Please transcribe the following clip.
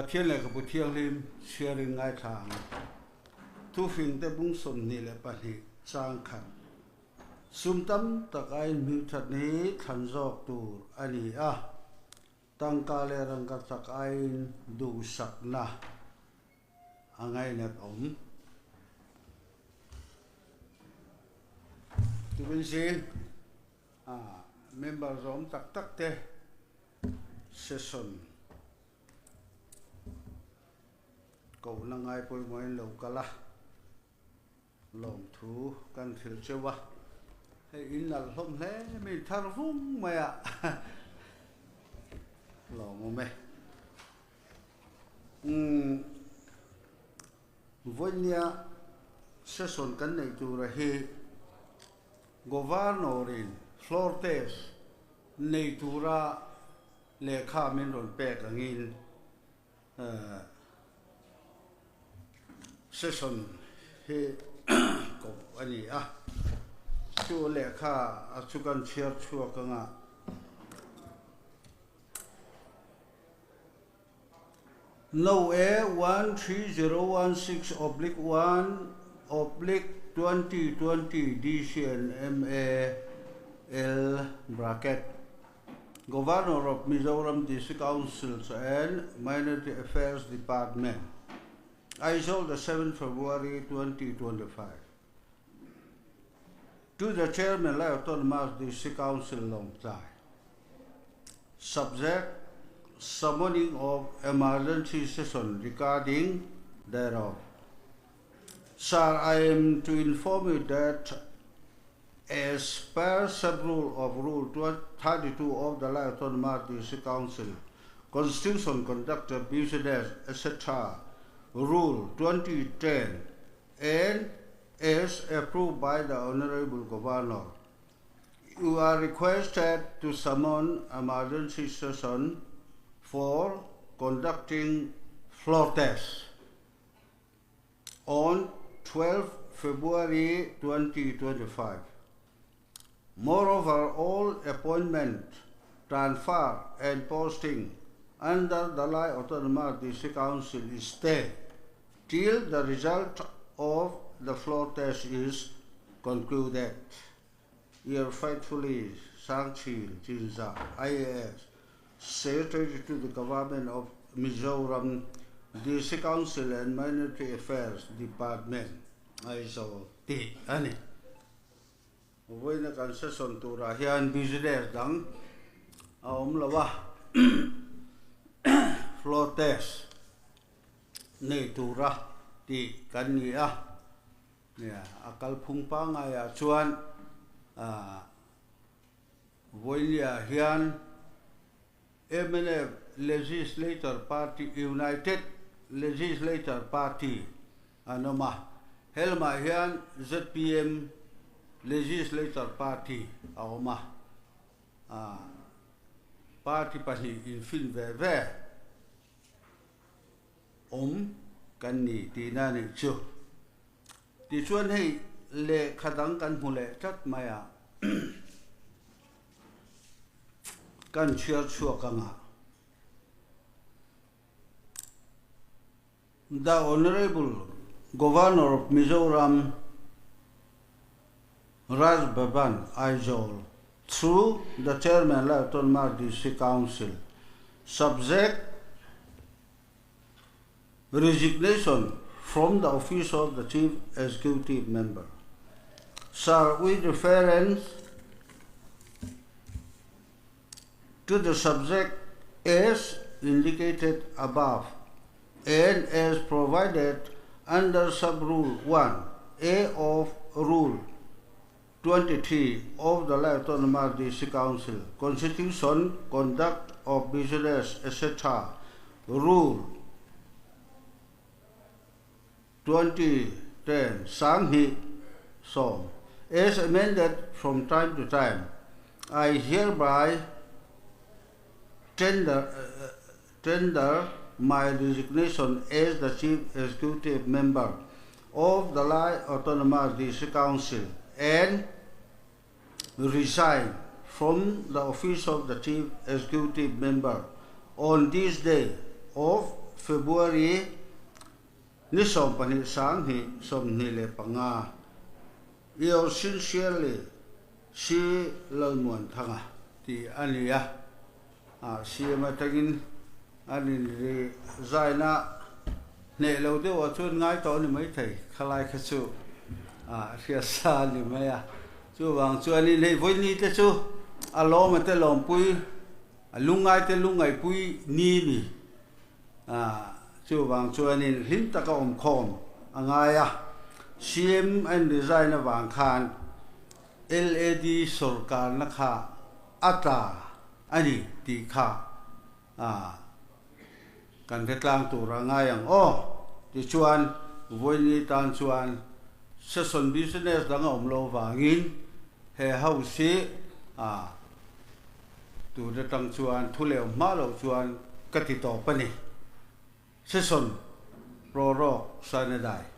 Pathian Lehkhabu Thianghlim chhiarin ngaithla ang. Thufingte bung 22 chang khat. Sum tam tak aiin hmingthat hi thlan zawk tur a ni a, tangka leh rangka chak aiin duhsakna a ngainat awm. Tukin zing a member zawm tak tak te session kohna ngai pawimawhin lo kal a. Lawmthu kan hrilh cheu a, hei in nalh hlawm hle mai, in thar vung mai a, lawmawm e. Umm vawinia session kan neih tura hi Governor in floor test nei tura lehkha min rawn pek angin Session hi koh a ni a, chu lehkha a chu kan chhiar chhuak ang a. No A 13016/1/2020 DCNMA L bracket. Governor of Mizoram District Councils and Minority Affairs Department, Aizawl the 7 February 2025. To the Chairman Lai Autonomous District Council Lawngtlai. Subject Summoning of Emergency Session regarding thereof. Sir, I am to inform you that as per sub-rule of Rule 32 of the Lai Autonomous District Council, Constitution Conduct of Business, etc., Rule 2010, and as approved by the Honorable Governor, you are requested to summon emergency session for conducting floor tests on 12 February 2025. Moreover, all appointment, transfer and posting under the Lai Autonomous District Council is stayed till the result of the floor test is concluded. Your faithfully, Sangchil Chinzah, IAS, Secretary to the Government of Mizoram District Council and Minority Affairs Department, Aizawl tih a ni. Vawiina kan session turah hian business dang a awm lo a, floor test nei tura tih kan ni a. Nia, a kalphung pangaiah chuan vawinia hian mnf Legislature Party, United Legislature Party an awm a, helamah hian zpm Legislature Party a awm a, party pahnih infin ve ve. Awm kan ni tihna a nih chu. Tichuan hei lehkha dang kan hmu leh tlat mai a, kan chhiar chhuak ang a. The Honourable Governor of Mizoram Raj Bhavan, Aizawl, through the Chairman Lai Autonomous District Council, subject resignation from the office of the Chief Executive Member. Sir, with reference to the subject as indicated above and as provided under sub-rule 1 A of Rule 23 of the Lai Autonomous District Council, Constitution, Conduct of Business, etc. Rule 2010, 20 sawm, as amended from time to time, I hereby tender, tender my resignation as the Chief Executive Member of the Lai Autonomous District Council and resign from the office of the Chief Executive Member on this day of February ni 12 2025. Yours sincerely, Si Lalmuanthanga tih a ni a, CM atangin an inri zaina hneh lo deuhah chuan ngai tawh a ni maithei, khalai kha chu hriatsa a ni mai a. Chuvang chuanin hei vawiini te chu a lawm a te lawmpui, a lungngai te lungngaihpui ni ni. Chuvang chuanin hlim taka awmkhawm a ngai a, CM an resign avang khan LAD sawrkarna kha a tla a ni tih kha kan hre tlang tur a ngai ang aw. Tichuan, vawiini tan chuan session business dang a awm lo vangin he house hi Tun atang chuan thu leh awm hma loh chuan ka ti tawp a ni. Session rawrawk Sanadai.